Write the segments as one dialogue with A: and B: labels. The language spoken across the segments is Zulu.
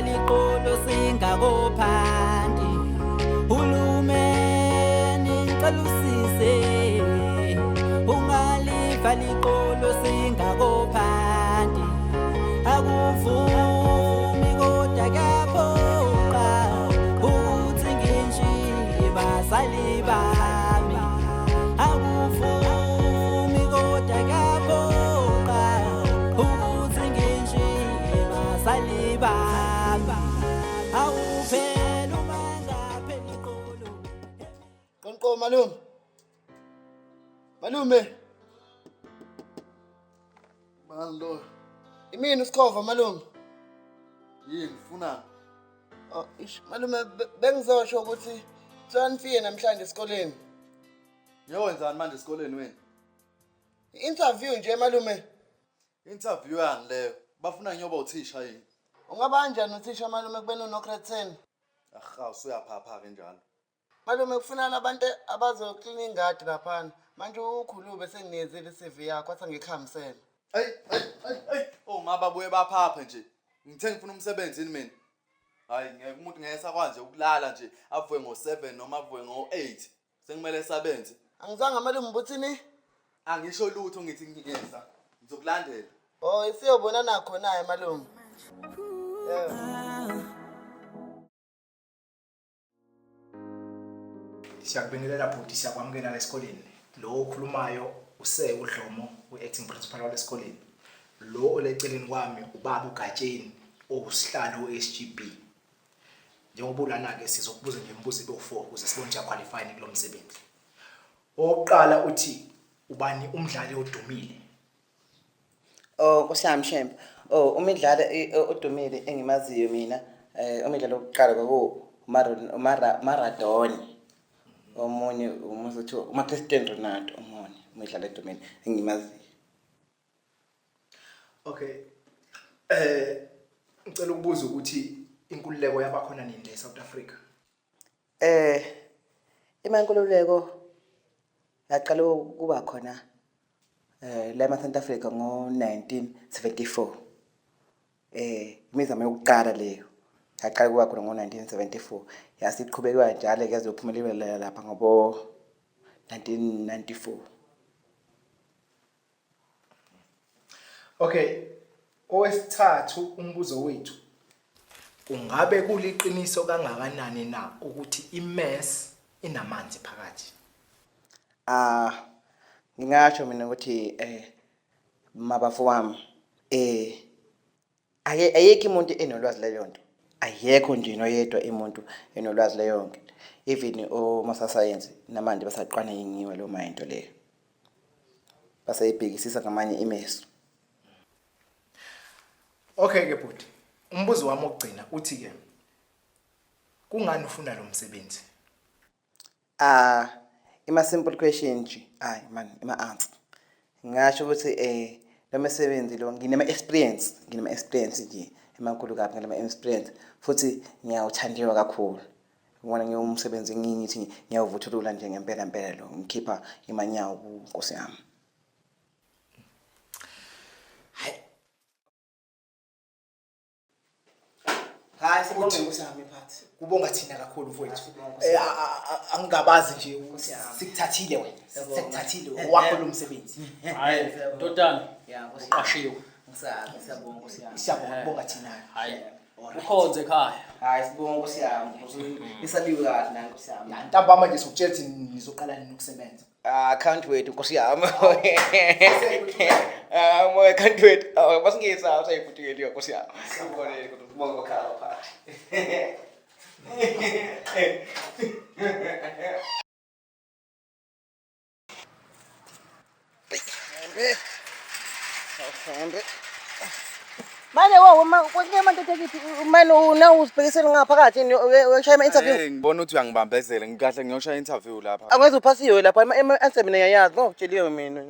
A: liqolo singakophanti. Hulumeni ngicela usise, ungaliva liqolo singakophanti. Akuvumi kodwa kuyaphoqa ukuthi ngishiye bazali bami. Akuvumi kodwa kuyaphoqa ukuthi ngishiye bazali bami. Awupheli uma ngapheli iqolo.
B: Qonqo malume. Malume.
C: Bani lo?
B: Imini usikhova malume.
C: Yini ufuna?
B: Oh, ish malume bengizosho ukuthi kuthiwa nifike namhlanje esikoleni.
C: Ngiyowenzani manje esikoleni wena?
B: I-interview nje malume.
C: Interview yani leyo? Bafuna ngiyoba uthisha yini?
B: Ungaba kanjani uthisha malume kubeni uno grade 10?
C: Aha, usuyaphapha ke njalo.
B: Malume kufunana abantu abazoklina ingadi laphana. Manje ukhulube senginikezile i-CV yakho wathi angikuhambisele.
C: Hey, hey, hey, hey. Oh, ma babuye baphaphe nje. Ngithe ngifuna umsebenzi yini mina? Hayi, ngeke umuntu ngeke sakwazi nje ukulala nje avuke ngo7 noma avuke ngo8. Sekumele sabenze.
B: Angizange malume ubuthini?
C: Angisho lutho ngithi ngiyeza. Ngizokulandela.
B: Oh, isiyobonana khona malume. Yeah.
D: Siyakubingelela bhuti, siyakwamukela la esikoleni. Lo okhulumayo use uDlomo, u-acting principal walesikoleni. Lo oleceleni kwami ubaba uGatsheni owusihlalo we-SGB. Njengoba ulana-ke sizokubuza nje imibuzo ebe u-4 ukuze sibone ukuthi uyaqualify kulo msebenzi. Owokuqala uthi ubani umdlali odumile?
E: Oh Nkosi yami Shembe. Oh umidlalo odumile engimaziyo mina umidlalo wokuqala kwaku Maradona. Omunye umuzi kuthiwa uma Cristiano Ronaldo omunye umidlalo edumile engimaziyo.
D: Okay. Ngicela ukubuza ukuthi inkululeko yabakhona nini la eSouth Africa?
E: Imankululeko yaqala ukuba khona la eSouth Africa ngo-1974. Imizamo yokuqala leyo yaqala ukuba khona ngo-1974 yasiqhubeka njalo ke yazophumelela lapha ngobo 1994.
D: Okay. Owesithathu umbuzo wethu. Kungabe kuliqiniso kangakanani na ukuthi iMars inamanzi phakathi?
E: Ngingasho mina ukuthi mabafu wami ayekho umuntu enolwazi leyo nto. Ayekho nje noyedwa umuntu enolwazi leyo nto. Even omasasayensi namanje basaqwana yingiwa lo mayinto leyo. Basayibhekisisa ngamanye imeso.
D: Okay ke bhuti. Umbuzo wami wokugcina uthi ke kungani ufuna lo msebenzi?
E: Ima simple question nje. Hayi man, ima answer. Ngingasho ukuthi lo msebenzi lo nginema experience, nginema experience nje emakhulu kabi nginema experience futhi ngiyawuthandiwa kakhulu. Ngibona ngiyumsebenzi ngithi ngiyawuvuthulula nje ngempela impela lo ngikhipha imanyawo kuNkosi yami.
D: Hayi.
E: Hayi sibonge Nkosi yami phathi.
D: Kubonga thina kakhulu mfowethu.
E: Sibonge, Nkosi yami.
D: Angingabazi nje
E: Nkosi yami.
D: sikuthathile wena.
E: Siyabonga.
D: Sikuthathile owakho lo msebenzi.
F: Hayi ndodana.
E: Ya Nkosi.
F: Uqashiwe.
E: Ngisaba siyabonga Nkosi yami.
D: Siyabonga kubonga thina.
F: Hayi. Ukhonze ekhaya.
E: Hayi sibonga Nkosi yami. Isaliwe kahle la Nkosi yami.
D: Ya ntambama nje sokutshela ukuthi nizoqala nini ukusebenza.
E: Can't wait Nkosi yami. Mo can't wait. Basingisa usayiphuthukeliwe Nkosi yami. Sibonele kodwa kubonga ekhaya phathi. Manje wo konke manje uthi manje una uzibhekisele ngaphakathi yini uyoshaya ama interview.
C: Hey, ngibona ukuthi uyangibambezela ngikahle ngiyoshaya interview lapha.
E: Angeze uphasiwe lapha ama answer mina ngiyayazi ngokutsheliwe mina.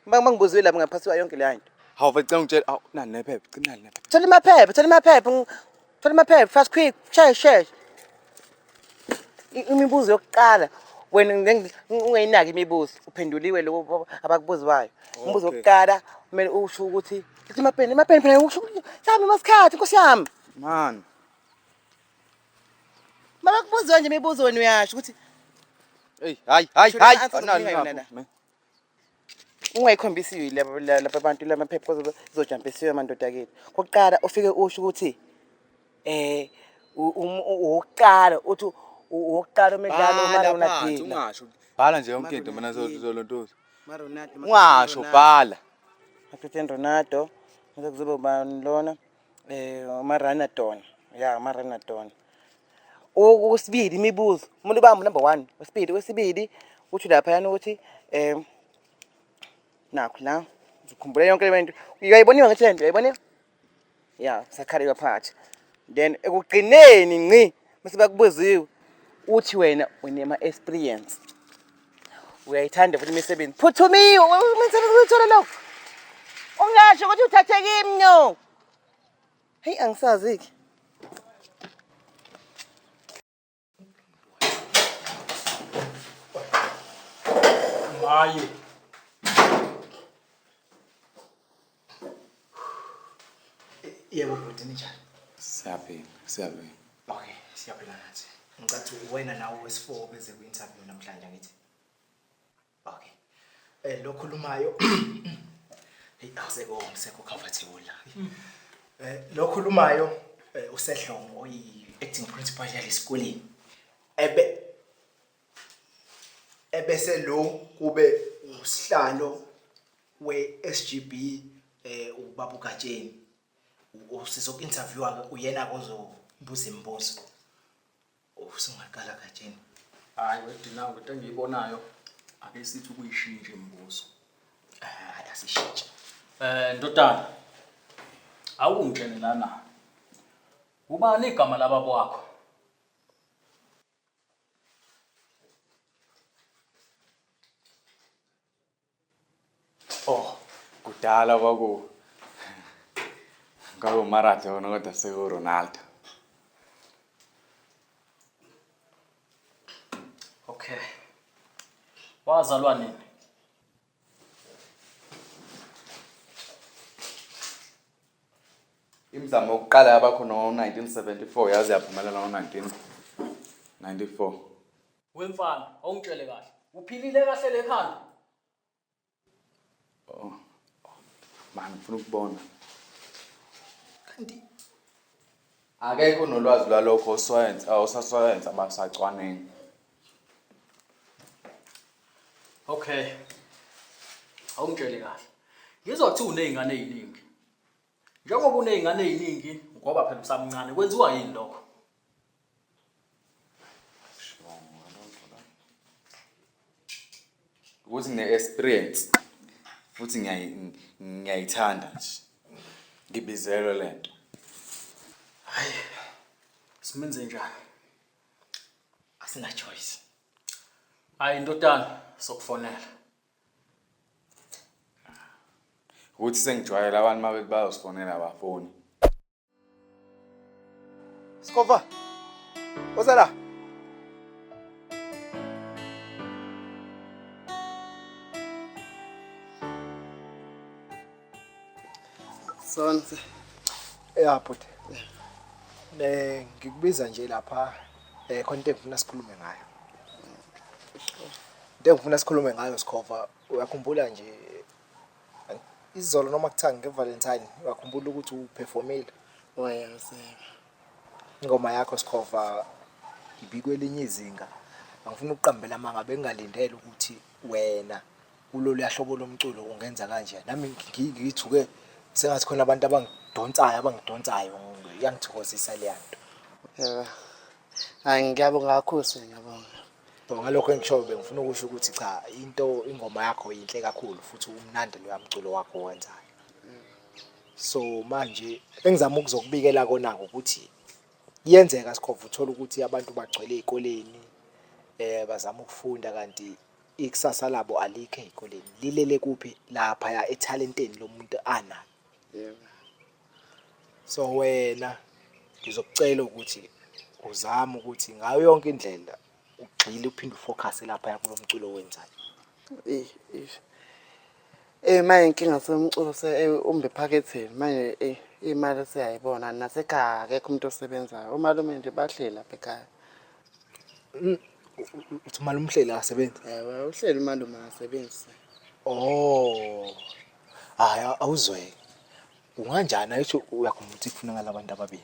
E: Bangibuzile lapha ngaphasiwa yonke le nto.
C: Hawu vele cela ngitshele, awu nani nephepha, cela nani nephepha.
E: Thola amaphepha, thola amaphepha, thola amaphepha fast quick, share share. Imibuzo yokuqala wena ungayinaki imibuzo, uphenduliwe lokho abakubuziwayo. Umbuzo wokuqala kumele usho ukuthi ithi amapeni, amapeni phela usho ukuthi sami masikhathi Nkosi yami.
C: Man.
E: Mabakubuza nje imibuzo wena uyasho ukuthi
C: Hey, hayi, hayi,
E: Shona
C: hayi.
E: i-answer
C: Anali
E: zokunika yona
C: ngapho.
E: la. Ungayikhombisi laba laba bantu lamaphepha kuzojampisiwe amandoda akithi. Kokuqala ufike usho ukuthi eh owokuqala uthi owokuqala umdlalo
C: Bhala phansi,
E: uMaronadila.
C: ungasho. Bhala nje yonke into mina zolontoza.
E: Maronaldo.
C: Ungasho bhala.
E: Cristiano Ronaldo bese kuzoba ubani lona uMaradona. Ya uMaradona. Okwesibili imibuzo umuntu bamba number 1 wesibili wesibili uthi laphayana ukuthi nakho la uzokhumbula yonke le nto uyayiboniwe ngithi le nto uyayiboniwe ya sakhaliwa phakathi then ekugcineni ngci mase bakubuziwe uthi wena unema-experience uyayithanda futhi imisebenzi phuthumiwe imisebenzi uyithola lokho ungasho ukuthi uthathe kimi no heyi angisazi-ke.
F: Maye.
D: Yebo bhuti, ninjani?
C: Siyaphila, siyaphila.
D: Okay, siyaphila nathi. Ngicathi wena nawe wesi-4 beze kwi-interview namhlanje ngithi. Okay. Lo khulumayo hey awusekho ngisekho comfortable la. Lo khulumayo uSedlomo oyi acting principal yalesikoleni. Ebese lo kube usihlalo we-SGB ubaba uGatsheni. Usizoku-interviewa ke uyena kozobuza imibuzo. Usungaqala Gatsheni.
F: Hayi wedinawe into engiyibonayo ake sithi ukuyishintsha imibuzo.
D: Hayi asishintshe.
F: Ndodana. Awungitshele lana. Ubani igama lababa wakho?
C: Oh, kudala kwaku kwaku Maradona kodwa seku Ronaldo.
F: Okay. Wazalwa nini?
C: Imizamo yokuqala yabakhona ngo-1974 yaze yaphumelela ngo-1994.
F: Wemfana, awungitshele kahle. Uphilile kahle lekhanda?
C: Oh. Man, ngifuna ukubona.
D: Kanti
C: akekho nolwazi lwalokho ososayensi, ososayensi abasacwaninga.
F: Okay. Awungitshele kahle. Ngizwa kuthiwa unezingane eziningi. Njengoba unezingane eziningi ngoba phela usamncane kwenziwa yini lokho?
C: Ukuthi ngine-experience futhi ngiyayithanda nje. Ngibizelwe lento.
F: Hayi. Simenze njani?
D: Asina choice.
F: Hayi ndodana, sokufonela.
C: Ukuthi sengijwayele abantu mabethi bayosifonela abafoni.
B: Skova. Ozala. Sonse.
D: Ya bhuti. Ngikubiza nje lapha khona into engifuna sikhulume ngayo. Into engifuna sikhulume ngayo Sikhova, uyakhumbula nje izolo noma kuthiwa ngeValentine, uyakhumbula ukuthi uperformile
B: Wayaseba.
D: ingoma yakho Sikhova ibikwelinye izinga. Angifuni ukuqambela amanga, bengingalindele ukuthi wena kulolu hlobo lomculo ungenza kanje. Nami ngithuke sengathi khona abantu abangidonsayo, iyangithokozisa leya nto.
B: Yebo. Hayi ngiyabonga kakhulu ngiyabonga.
D: Ngalokho engishoyo bengifuna ukusho ukuthi cha into ingoma yakho yinhle kakhulu futhi umnandi loya mculo wakho owenzayo. So manje engizama ukuzokubikela kona ukuthi iyenzeka Sikhova uthola ukuthi abantu bagcwele ezikoleni bazama ukufunda kanti ikusasa labo alikho ezikoleni, lilele kuphi lapha ya etalenteni lomuntu analo.
B: Yebo.
D: So wena ngizokucela ukuthi uzame ukuthi ngayo yonke indlela ugxile uphinde ufocus lapha kulo mculo owenzayo.
B: Manje inkinga somculo se umbe ephaketheni manje imali siyayibona nasekhaya akekho umuntu osebenzayo. Umalume nje bahleli lapha ekhaya.
D: Uthi umalume uhleli akasebenzi?
B: Ewe, uhleli umalume akasebenzi.
D: Oh. Hayi awuzweke. Kunganjani ayithi uyakhumbula ukuthi kufunakala abantu ababili.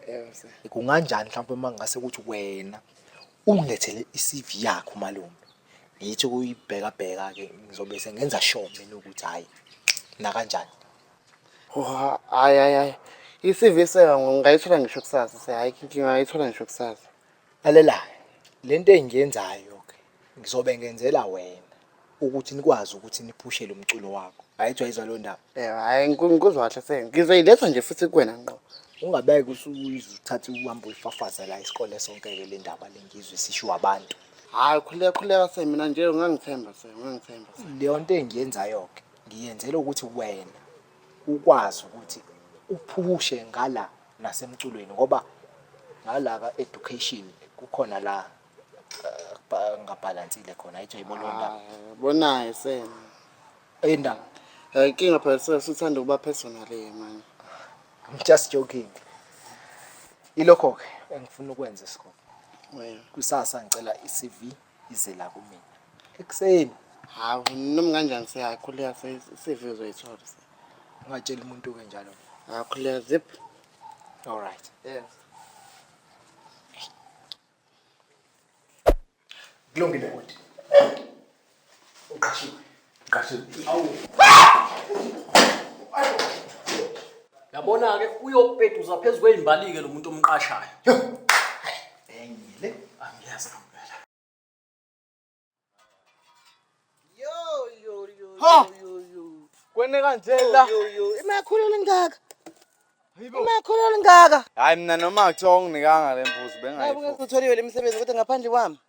B: Ewe sir.
D: Kunganjani mhlawumbe uma ngase ukuthi wena ungilethele i-CV yakho malume. Ngithi ukuyibheka bheka ke ngizobe sengenza sure mina ukuthi hayi nakanjani.
B: Oh, hayi hayi hayi. I-CV sir ngingayithola ngisho kusasa sir. Hayi inkinga ngayithola ngisho kusasa.
D: Lalela lento engiyenzayo ke ngizobe ngenzela wena ukuthi nikwazi ukuthi niphushe lo mculo wakho. Ayithi wayizwa leyo ndaba.
B: Ewe, hayi ngikuzwa kahle sir. Ngizoyiletha nje futhi kuwena ngqo.
D: Ungabeke usuyizwe uthathe uhambe uyifafaza la isikole sonke-ke le ndaba le ngizwe sishiwo abantu.
B: Hayi khuleka khuleka sir mina nje ungangithemba sir, ungangithemba sir.
D: Leyo nto engiyenzayo-ke ngiyenzela ukuthi wena ukwazi ukuthi uphushe ngala nasemculweni ngoba ngala ka-education kukhona la ngabhalansile khona ayithi uyayibona leyo ndaba.
B: Hayi, bonayo sir.
D: Eyindaba.
B: Inkinga phela sir suthanda ukuba personal ke manje.
D: I'm just joking. Ilokho-ke engifuna ukwenza isikole.
B: Wena.
D: Kusasa ngicela i-CV ize la kumina. Ekuseni.
B: Hawu noma kanjani sir, hayi khuleka sir, i-CV uzoyithola sir.
D: Ungatsheli umuntu-ke njalo.
B: Hayi khuleka zip.
D: All right.
B: Yes.
D: Kulungile bhuti. Uqashiwe. Uqashiwe.
F: Yabona-ke uyopetuza phezu kwey'mbali-ke lo muntu omqashayo.
D: Enye le.
F: Angiyazi ngempela.
E: Yo yo yo.
C: Ha!
E: Yo yo.
C: Kwene kanje la.
E: Yo yo. Imakhulu lingaka. Imakhulu lingaka.
C: Hayi mina noma kuthiwa unginikanga le mbuzi
E: Hayi
C: bengayifuni.
E: ungekutholiwe lemisebenzi kodwa ngaphandle kwami.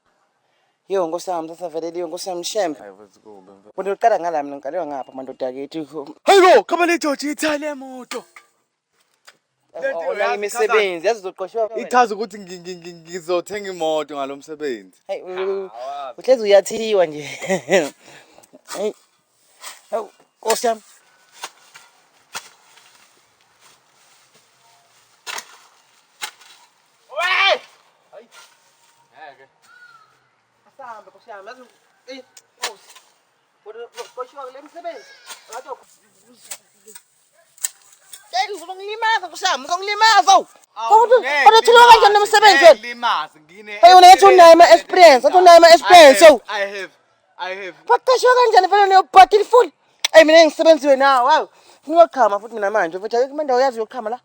E: Yo nkosi yami sasaveleliwe nkosi yami shembe.
C: Hayi futhi kube.
E: Kodwa uqala ngala mina ngiqalewa ngapha mandoda akithi.
C: Hayibo, khaba le George ithale emoto.
E: Ona imisebenzi yazi uzoqoshwa.
C: Ichaza ukuthi ngizothenga imoto ngalomsebenzi.
E: Hey uhlezi uyathiwa nje. Hey. Hawu nkosi yami. Asambe nkosi yami yazi eh nkosi. Kodwa qoshwa kule misebenzi. Hey ngizongilimaza nkosi yami ngizongilimaza. Kodwa uthola kanjani lo msebenzi wena?
C: Limazi ngine.
E: Hey wena ngathi unayo ama-experience, ngathi unayo ama-experience yo.
C: I have.
E: Baqashwe kanjani vele niyobhadila full? Ey mina ngisebenziwe nawe, hawu. Funa ukuyochama futhi mina manje, futhi ayikho indawo yazi yokuchama la.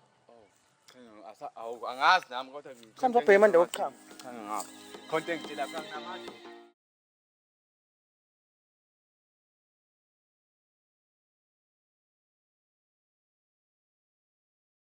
C: Angazi nami kodwa
E: Mhlawumbe ubheke indawo yokuchama.
C: Cha ngapha. Khonto engitshela kanginamandla.